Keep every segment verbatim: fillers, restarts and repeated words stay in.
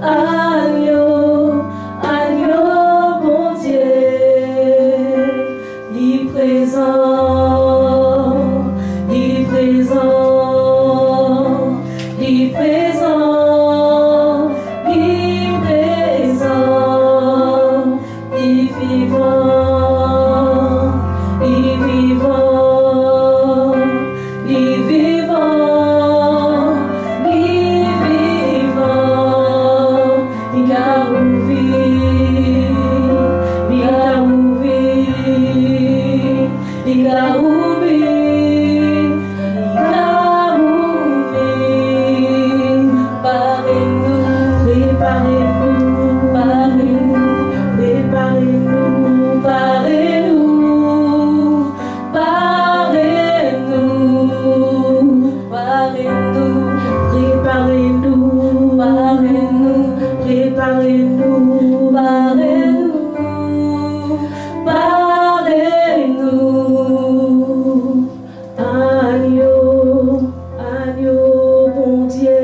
Agno, agno Bondié, li prézan, li prézan, li prézan, li prézan. Li vivan, li vivan, li vivan, li vivan, li ka ouvè, li ka ouvè. Li ka ouvè, li ka ouvè. Paré nou, préparé nou, paré nou, préparé nou, paré nou, paré nou, paré nou, préparé nou, paré nou, préparé nou, paré nou. Paré nou, agno, agno Bondié,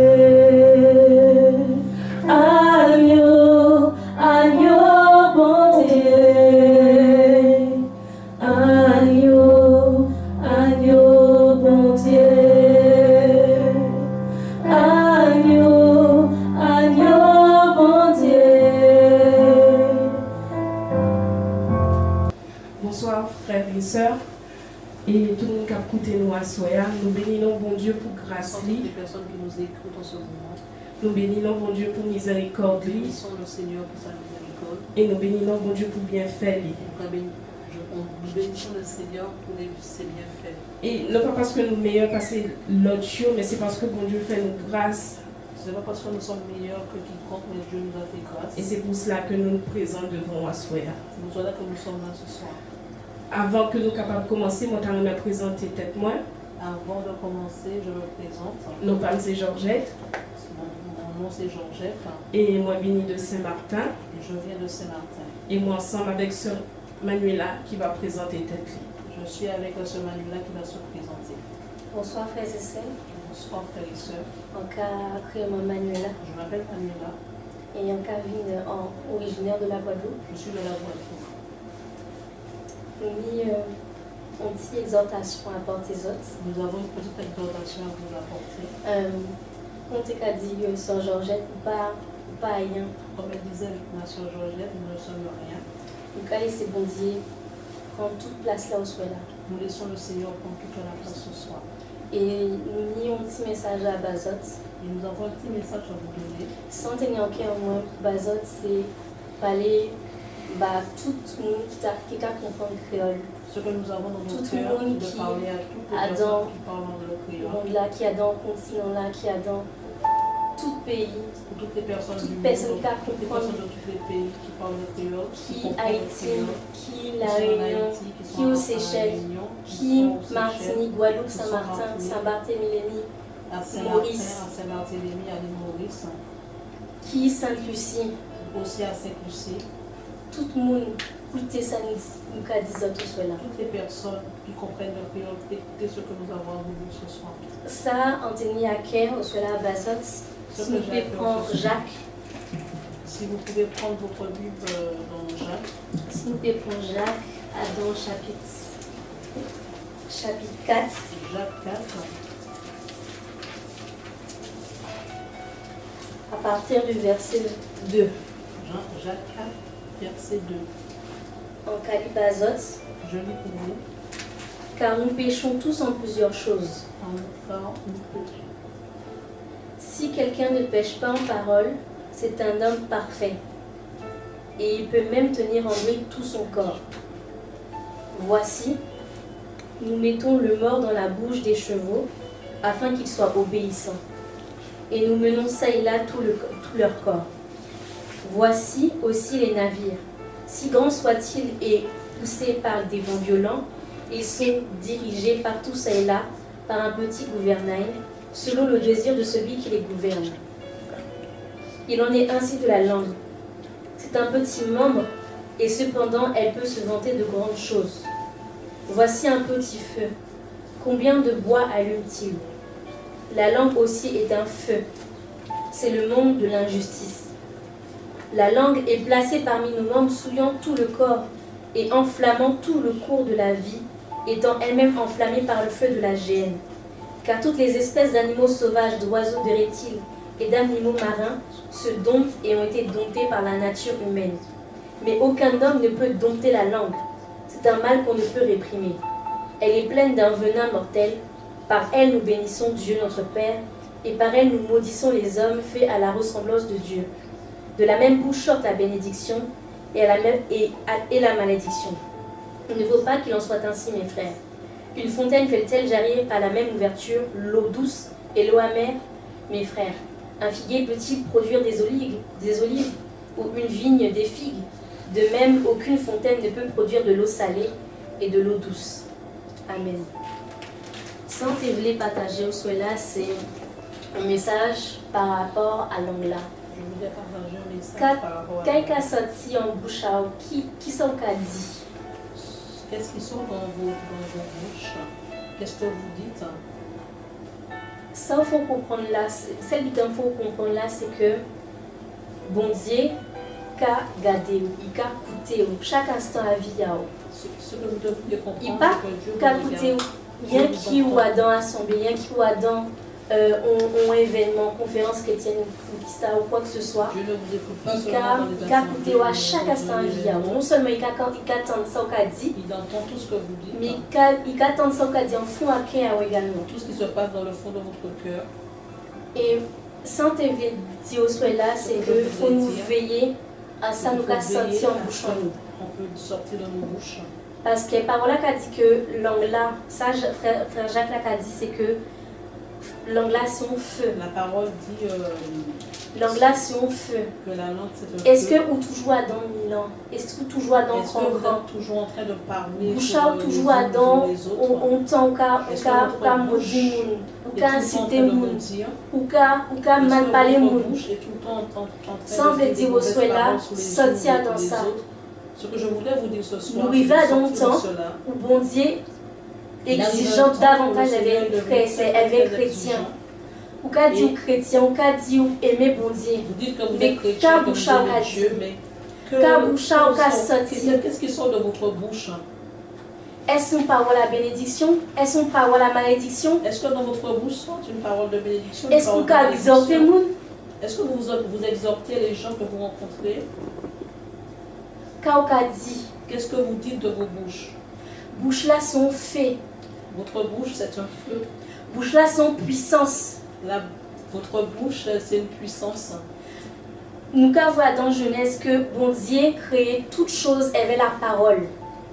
agno, agno Bondié, agno, agno Bondié, agno, agno Bondié. Bonswa, frè é sè, é tout moun k ap kouté nou aswè-a. Nou béni non Bondié pou gras li. Toutes les personnes qui nous écoutent en ce moment. Nou béni non Bondié pou mizérikòd li. Bénissons le Seigneur pour sa miséricorde. É nou béni non Bondié pou byenfè li. Nous bénissons le Seigneur pour les, ses bienfaits. É non pa paskè nou méyè pasé lòt yo, mé sé paskè Bondié fè nou gras. Ce n'est pas parce que nous sommes meilleurs que quiconque, mais Dieu nous a fait grâce. É sé pou sela ke nou prézan douvan ou aswè-a. C'est pour cela que nous sommes là ce soir. Avan ke nou kapab koumansé, mwen ta renmen prézanté tèt mwen. Avant de commencer, je me présente. Non pa m sé Georgette. Mon, mon nom, c'est Georgette. É mwen vini de Saint-Martin. Je viens de Saint-Martin. É mwen ansanm avèk sè Manuela ki va prézanté tèt li. Je suis avec, euh, sœur Manuela qui va se présenter. Bonswa, frè é sè. Bonsoir, frères et sœurs. An ka kriyé mwen Manuela. Je m'appelle Manuela. É an ka vin, euh, an, orijinè de la Guadeloupe. Je suis de la Guadeloupe. Nou ni, euh, on ti ègzòtasyon a pòté zòt. Nous avons une petite exhortation à vous apporter. Euh, kon té ka di, euh, sè Georgette, ou pa, ou pa ayen. Comme elle disait, ma sœur Georgette, nous ne sommes rien. Nou ka lésé Bondyé pran tout plas-la oswè-la. Nous laissons le Seigneur prendre toute la place ce soir. É nou ni on ti mésaj a ba zòt. Et nous avons un petit message à vous donner. Sa an té ni an kè an mwen pou ba zòt, sé palé ba tout moun ki ta, ki ka konprann kréyòl. Ce que nous avons dans nos cœurs, c'est de parler à toutes les personnes qui parlent le créole. Tout moun ki adan, adan mond-la, ki adan kontinan-la, ki adan tout péyi. Pour toutes les personnes du monde, toutes les personnes de tous les pays qui parlent le créole, qui comprennent le créole, qui sont en Haïti, qui La Réunion, qui sont à La Réunion, qui sont aux Seychelles, qui sont aux Seychelles, qui sont Martinique, Guadeloupe, qui sont Saint-Martin, Martinique, Saint-Barthélemy, à Saint-Martin, Maurice, à Saint-Barthélemy, à l'île Maurice, qui Sainte-Lucie, aussi à Sainte-Lucie. Tout moun, kouté sa nou, nou ka di zòt oswè-la. Toutes les personnes qui comprennent le créole, écoutez ce que nous avons à vous dire ce soir. Sa an té ni a kè oswè-la ba zòt, si nou pé pran Jak. Si vous pouvez prendre votre Bible, euh, dans Jacques. Si nou pé pran Jak, adan chapit, chapit kat. Jacques quatre. À partir du verset deux. Jean, Jacques quatre, verset deux. An ka li ba zòt. Je lis pour vous. Car nous péchons tous en plusieurs choses. Car nous, car nous péchons. Si quelqu'un ne pèche pas en parole, c'est un homme parfait, et il peut même tenir en bride tout son corps. Voici, nous mettons le mors dans la bouche des chevaux, afin qu'ils soient obéissants, et nous menons çà et là tout le, tout leur corps. Voici aussi les navires, si grands soient-ils et poussés par des vents violents, ils sont dirigés partout çà et là par un petit gouvernail, selon le désir de celui qui les gouverne. Il en est ainsi de la langue. C'est un petit membre, et cependant elle peut se vanter de grandes choses. Voici un petit feu. Combien de bois allume-t-il ? La langue aussi est un feu. C'est le monde de l'injustice. La langue est placée parmi nos membres, souillant tout le corps et enflammant tout le cours de la vie, étant elle-même enflammée par le feu de la géhenne. Car toutes les espèces d'animaux sauvages, d'oiseaux, de reptiles et d'animaux marins se domptent et ont été domptés par la nature humaine. Mais aucun homme ne peut dompter la langue. C'est un mal qu'on ne peut réprimer. Elle est pleine d'un venin mortel. Par elle, nous bénissons Dieu notre Père, et par elle, nous maudissons les hommes faits à la ressemblance de Dieu. De la même bouche sortent la bénédiction et, à la même, et, à- et la malédiction. Il ne faut pas qu'il en soit ainsi, mes frères. Une fontaine fait-elle jaillir par la même ouverture l'eau douce et l'eau amère ? Mes frères, un figuier peut-il produire des olives, des olives, ou une vigne des figues ? De même, aucune fontaine ne peut produire de l'eau salée et de l'eau douce. Amen. Sa an té vlé patajé oswè-la, sé on mésaj pa rapò a lang-la. Je voudrais partager un message Ka, par rapport à ka i ka sòti an bouch a-w, ki, kisa ou ka di ? Qu'est-ce qui sort dans vos, dans vos bouches ? Qu'est-ce que vous dites ? Sa fò konprann la, sé, sèl biten fò konprann la, sé ke Bondyé ka gadé-w, i ka kouté-w, chak enstan a vi a-w. Ce, ce que vous devez comprendre, I pa c'est que Dieu ka vous regarde. Kouté-w, yenki ou adan asanblé, yenki ou adan, euh, on, on évènman, konférans krétyèn, ou kisa, ou quoi que ce soit. Dieu ne vous écoute pas seulement dans les assemblées, mais dans tous les événements. I ka, i ka kouté-w a chak enstan a vi a-w. Non sèlman i ka, i ka tann sa ou ka di, Il entend tout ce que vous dites. Mé i ka, i ka tann sa ou ka di an fon a kè a-w égalman. Tout ce qui se passe dans le fond de votre cœur. É sa an té vlé di oswè-la, sé ke fò nou véyé a sa nou ka sòti an bouch an-nou. Ce que je voudrais dire, c'est qu'il faut veiller à ce qu'on peut sortir de nos bouches. Paskè pawòl-la ka di ke lang-la, sa Ja-, frè, frè Jak-la ka di, sé ke lang-la sé on fé. La parole dit, euh, Lang-la sé on fé. Que la langue, c'est un feu. Èske ou toujou adan milan ? Èske ou toujou adan kongran ? Est-ce que vous êtes toujours en train de parler sur, euh, les uns, sur les autres ? Bouch a-w toujou adan on, on tan ou ka, ou ka, ou ka modi moun, ou ka ensité moun, ou ka, ou ka mal palé moun ? Est-ce que votre bouche est tout le temps en, en, en train de dire des mauvaises paroles sur les uns ou les autres ? Sa an vlé di oswè-la, sòti adan sa. Ce que je voudrais vous dire ce soir, c'est de sortir de cela. Nou rivé adan on tan ou Bondyé egzijan davantaj avè frè é sè, avè krétyen. Ou ka di ou krétyen, ou ka di ou enmé Bondyé, mé ka bouch a-w ka di ? Ka bouch a-w ka sòti ? Vous dites que vous êtes chrétien, que, que, que, qu'est-ce qui sort de votre bouche ? Est-ce une parole à bénédiction ? Est-ce une parole à malédiction ? Est-ce que dans votre bouche sort une parole de bénédiction, une parole de malédiction ? Èske ou ka egzòté moun ? Est-ce que vous, vous exhortez les gens que vous rencontrez ? Ka ou ka di ? Qu'est-ce que vous dites de vos bouches ? Bouch-la sé on fé. Votre bouche, c'est un feu. Bouch-la sé on pwisans. La, votre bouche, c'est une puissance. Nou ka vwè dan Jénèz ke Bondyé kréyé tout choz avè lapawòl.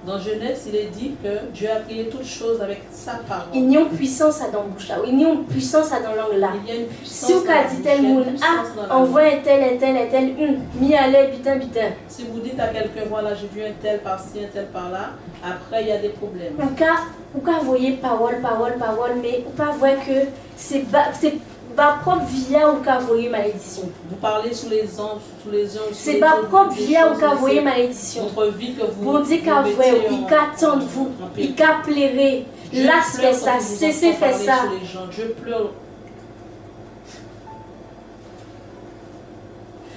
Dans Genèse, il est dit que Dieu a créé toutes choses avec sa parole. I ni on pwisans adan bouch a-w, i ni on pwisans adan lang-la. Il y a une puissance dans la bouche, il y a une puissance dans la langue. Si ou ka di tèl moun, a, an vwè entèl, entèl, entèl, hum, mi alé, biten, biten. Si vous dites à quelqu'un, voilà, j'ai vu un tel par-ci, un tel par-là, après, il y a des problèmes. Ou ka, ou ka voyé pawòl, pawòl, pawòl, mé ou pa vwè ke sé ba, sé ba pwòp vi a-w ou ka voyé malédisyon. Vous parlez sous les uns, sous les uns, sous les autres, des choses, vous mettez en, en péril. Sé ba pwòp vi a-w ou ka voyé malédisyon. Bondyé ka vwè-w, i ka tann vou, i ka pléré. Las fè sa, sésé fè sa. Dieu pleure quand il vous entend parler sur les gens. Dieu pleure.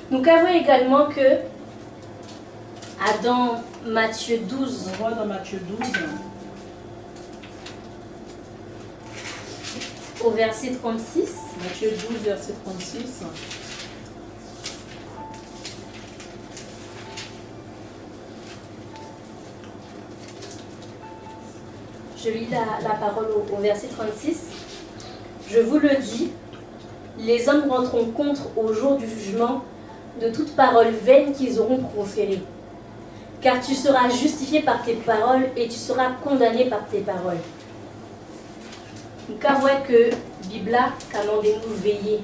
Nou ka vwè égalman ke, a, dan Matyé douz, On voit dans Matthieu douze. Au verset trente-six. Matthieu douze, verset trente-six. Je lis la, la parole au, au verset trente-six. Je vous le dis, les hommes rendront compte au jour du jugement de toute parole vaine qu'ils auront proférée. Car tu seras justifié par tes paroles et tu seras condamné par tes paroles. Nou ka vwè ke Bib-la ka mandé nou véyé.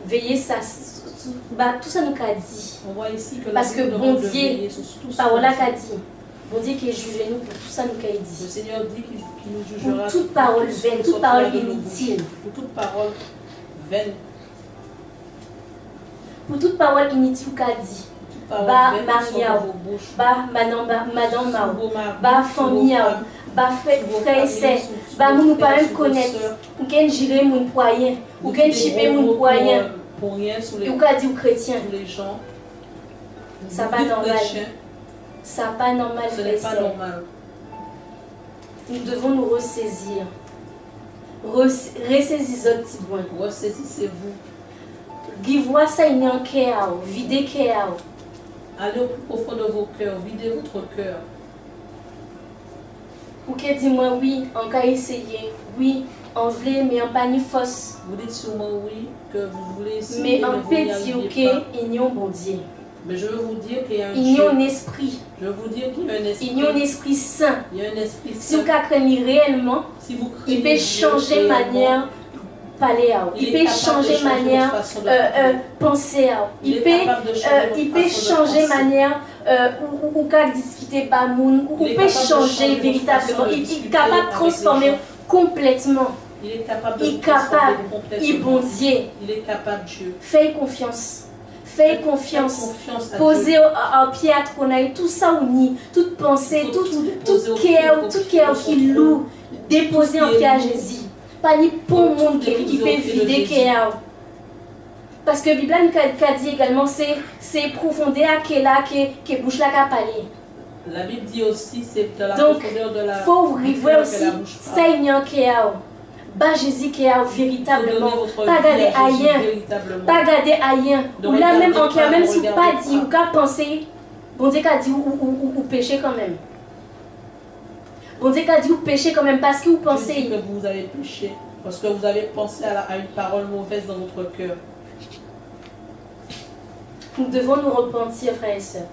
Véyé sa, s-, s-, s-, ba, tout sa nou ka di. On voit ici que la Bible nous demande de veiller sur tout ce qu'on dit. Paskè Bondyé, pawòl-la ka di, Bondyé ké jijé nou pou tout sa nou ka di. Le Seigneur dit qu'il, qu'il nous jugera pour tout ce qui sortira de nos bouches. Pou tout pawòl vèn, tout pawòl initil. Pour toute parole vaine. Pou tout pawòl initil ou ka di, ba mari a-w, ba madanm, ba madanm a-w, ba fanmi a-w, ba frè, frè é sè, ba moun ou pa menm konnèt, ou ké jiré moun pou ayen, ou ké chipé moun pou ayen, é ou ka di ou krétyen. Sa pa nòmal. Sa pa nòmal, frè é sè. Nous devons nous ressaisir. Rés-, résézi zòt tibwen. Ressaisissez-vous. Rivwè sa ki ni an kè a'w, vidé kè a'w. Allez au plus profond de vos cœurs, videz votre cœur. Ou ké di mwen, wi, an ka éséyé, wi, an vlé, mé an pa ni fòs. Vous dites sûrement oui, que vous voulez essayer, mais vous n'y arrivez pas. Mé an pé di'w ké i ni on Bondyé. Mais je veux vous dire qu'il y a un Dieu. I ni on Lèspri. Je veux vous dire qu'il y a un esprit. I ni on Lèspri Sen. Il y a un esprit saint. Si ou ka krenn li réyèlman, i pé chanjé manniè palé a'w. I pé chanjé manniè, euh, euh, pansé a'w. I pé, euh, i pé chanjé manniè, euh, ou, ou, ou ka diskité ba moun. Ou, ou pé chanjé véritableman. I, i kapab transfòmé'w konplètman. Il est capable de vous transformer complètement. I kapab, i Bondyé. Il est capable, Dieu. Fè'y konfyans. Fè'y konfyans. Faites confiance à Dieu. Pozé a, a pyé a twòn a'y tout sa ou ni, tout pansé, tout, tout kè, tout kè ki lou, dépozé an pyé a Jézi. Pa ni pon moun ki, ki pé vidé kè a'w. Paske Bib-la ka, ka di égalman, sé, sé pwofondè a kè-la ke, ke bouch-la ka palé. La Bible dit aussi, c'est dans la profondeur de la, du cœur que la bouche parle. Donk, fò'w rivwè osi sa ki ni an kè a'w. Ba Jézi kè a'w véritableman. Faut donner votre vie à Jésus véritablement. Pa gadé ayen. Pa gadé ayen. Ou la menm an kè a'w, menm si ou pa di, ou ka pansé, Bondyé ka di ou, ou, ou, ou, ou péché kanmenm. Bondyé ka di ou péché kanmenm paske ou pansé. Dieu dit que vous avez péché parce que vous avez pensé à la, à une parole mauvaise dans votre cœur. Nous devons nous repentir, frères et sœurs.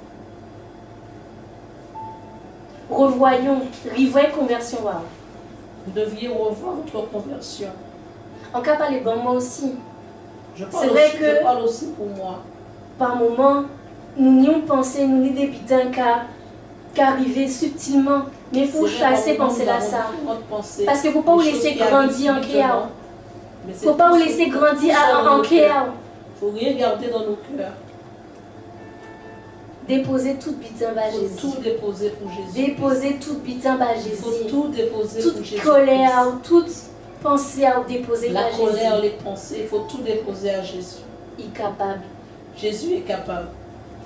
Revwayé, rivwè konvèsyon a'w. Vous deviez revoir votre conversion. An ka palé ban mwen osi. Je parle aussi, je parle aussi pour moi. Sé vré ke pa moman, nou ni on pansé, nou ni dé biten ka, ka rivé sibtilman. Mé fò'w chasé pansé-lasa. Paske fò pa'w lésé grandi an kè a'w. Fò pa'w lésé grandi a, an, an kè a'w. Faut rien garder dans nos cœurs. Dépozé tout biten ba Jézi. Faut tout déposer pour Jésus. Dépozé tout biten ba Jézi. Il faut tout déposer pour Jésus-Christ. Tout kòlè a'w, tout pansé a'w, dépozé ba Jézi. La colère, les pensées, il faut tout déposer à Jésus. I kapab. Jésus est capable.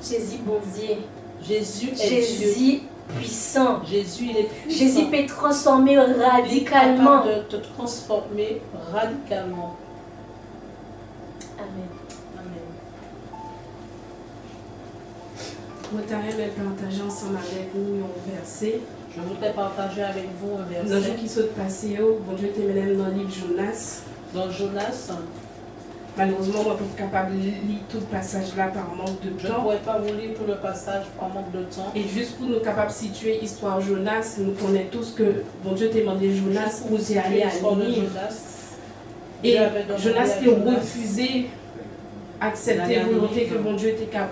Jézi Bondyé. Jésus est Dieu. Jézi pwisan. Jésus, il est puissant. Jézi pé transfòmé radikalman. Il est capable de te transformer radicalement. Amèn. Amèn. Mwen ta renmen pataje ansanm avèk nou yon vèsè. Je voudrais partager avec vous un verset. Nan jou ki sot pasé yo, Bondyé té mennen m nan liv Jonas. Dans Jonas. Malérezman, mwen pa t kapab li, li tout pasaj-la pa mank de tan. Je ne pourrais pas vous lire tout le passage par manque de temps. É jis pou nou kapab sitiyé istwa Jonas, nou konnen tous ke Bondyé té mandé Jonas pou té alé a Niniv. Juste pour situer l'histoire de Jonas. É Jonas té réfizé aksèpté volonté ke Bondyé té ka,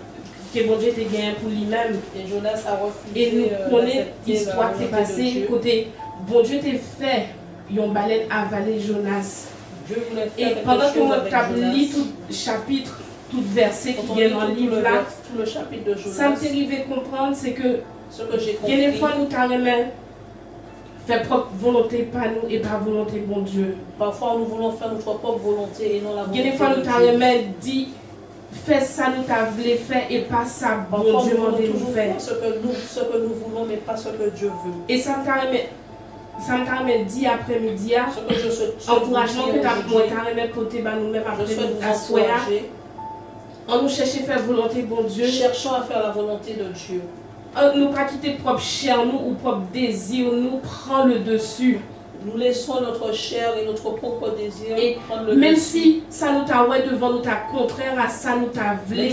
ke Bondyé té genyen pou li menm. É nou konnen istwa té pasé koté Bondyé té fè yon balèn avalé Jonas. É pandan ke mwen t ap li tout chapit, tout vèsè ki gen nan liv-la, sa m té rivé konprann, sé ke gen dé fwa nou ta renmen fè pwòp volonté pa nou é pa volonté Bondyé. Parfois, nous voulons faire notre propre volonté et non la volonté de Dieu. Gen dé fwa nou ta renmen di, fè sa nou ta vlé fè é pa sa Bondyé mandé nou fè. Parfois, nous voulons toujours faire ce que nous, ce que nous voulons, mais pas ce que Dieu veut. É sa m ta renmen, sa m ta renmen di aprèmidi-a, ankourajman ke ta, mwen ta renmen pòté ba nou menm aprèmidi, aswè-a. Annou chèché fè volonté Bondyé. Cherchons à faire la volonté de Dieu. Annou pa kité pwòp chè nou ou pwòp dézi nou pran le dessus. Nous laissons notre chair et notre propre désir prendre le dessus. É menm si sa nou ta wè douvan nou ta kontrè a sa nou ta vlé,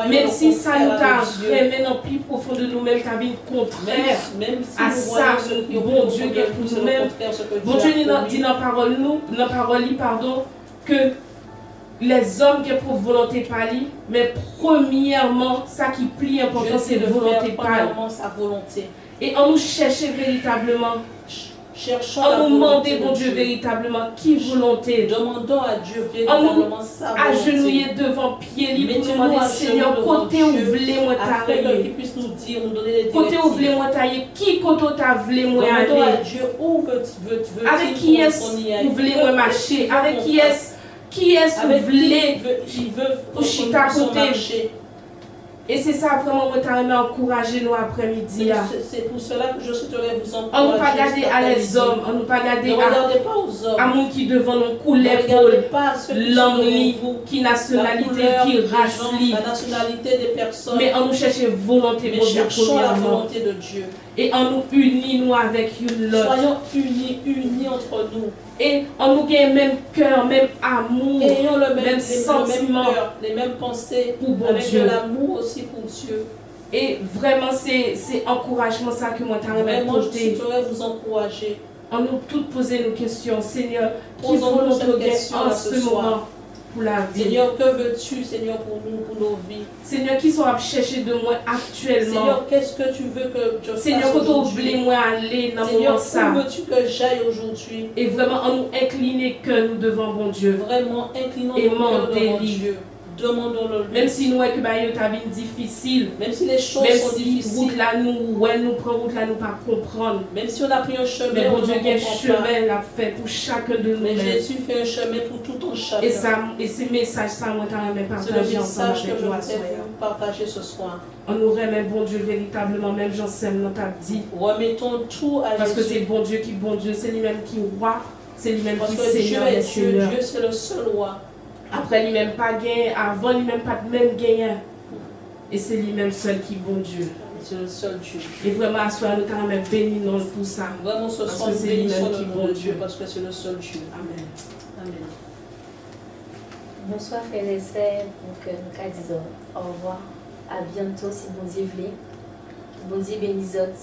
menm si sa nou ta renmen nan pli pwofon de nou menm ta vin kontrè a sa Bondyé gen pou nou menm, Bondyé di nan, di nan pawòl nou, nan pawòl li, padon, ke lèzòm gen pwòp volonté pa li, men prèmyèman, sa ki pli enpòtan, sé volonté pa li. É annou chèché véritableman, annou mandé Bondyé véritableman ki volonté. Annou ajenouyé douvan pyé li pou nou mandé, Senyè, koté ou vlé mwen ta yé? Koté ou vlé mwen ta yé? Ki koté ou ta vlé mwen alé? Avèk kiyès ou vlé mwen maché? Avèk kiyès Kiyès ou vlé pou chita koté'y? É sé sa vréman mwen ta renmen ankourajé nou apré-midi-a. C'est, c'est pour cela que je souhaiterais vous encourager cet après-midi. An nou pa gadé a lèzòm, an nou pa gadé a, a moun ki douvan nou, koulè po-l, lang li, ki nasyonalité, ki ras li. Ne regardez pas aux hommes, à mon qui devant nos couleurs, les gens, la couleur des gens, la nationalité des personnes. Mais regardez la volonté de Dieu. Mé an nou chèché volonté Bondyé prèmyèman. Mais cherchons la volonté de Dieu. É an nou ini nou avèk youn lòt. Soyons unis, unis entre nous. É an nou gen menm kè, menm amou, menm santiman pou Bondyé. Ayons le même, le, le même cœur, les mêmes pensées, avec de l'amour aussi pour Dieu. Pou Bondyé. É vréman, sé, sé ankourajman sa ke mwen ta renmen pòté. Vraiment, je souhaiterais vous encourager. An nou tout pozé nou kèsyon, Senyè, ki volonté ou gen an se moman pou lavi m? Posons-nous cette question-là ce soir. Seigneur, que veux-tu, Seigneur, pour nous, pour nos vies? Senyè, kisa w ap chèché de mwen aktyèlman? Seigneur, qu'est-ce que tu veux que je fasse aujourd'hui? Senyè, koté w vlé mwen alé nan moman sa? Seigneur, où veux-tu que j'aille aujourd'hui? É vréman, an nou enkliné kè nou douvan Bondyé. Vraiment, inclinons nos cœurs devant Dieu. É mandé li. Demandons-le lui. Menm si nou wè ke bagay yo ta vin difisil, menm si les choses sont difficiles, menm si wout-la nou wè, nou pran wout-la nou pa konprann, même si on a pris un chemin, on ne comprend pas, mé Bondyé gen chimen l ap fè pou chak de nou menm. Mais Jésus fait un chemin pour tout un chacun. É sa, é sé mésaj sa mwen ta renmen patajé ansanm avèk nou aswè-a. C'est le message que je voudrais vous partager ce soir. An nou renmen Bondyé véritableman, menm jan sè m nan t ap di. Remettons tout à Jésus. Paske sé Bondyé ki Bondyé, sé li menm ki wa, sé li menm ki Senyè dé senyè. Parce que Dieu est Dieu, Dieu c'est le seul roi. Apré li menm pa genyen, avan li menm pa t menm genyen. É sé li menm sèl ki Bondyé. C'est le seul Dieu. É vréman, aswè-a, nou ta renmen béni non l pou sa. Vraiment, ce soir, nous bénissons le nom de Dieu parce que c'est le seul Dieu. Paske sé li menm ki Bondyé. Amèn. Amen. Bonswa, frè é sè, pou ke nou ka di zòt au revoir, à bientôt, si Bondyé vlé. Ke Bondyé béni zòt.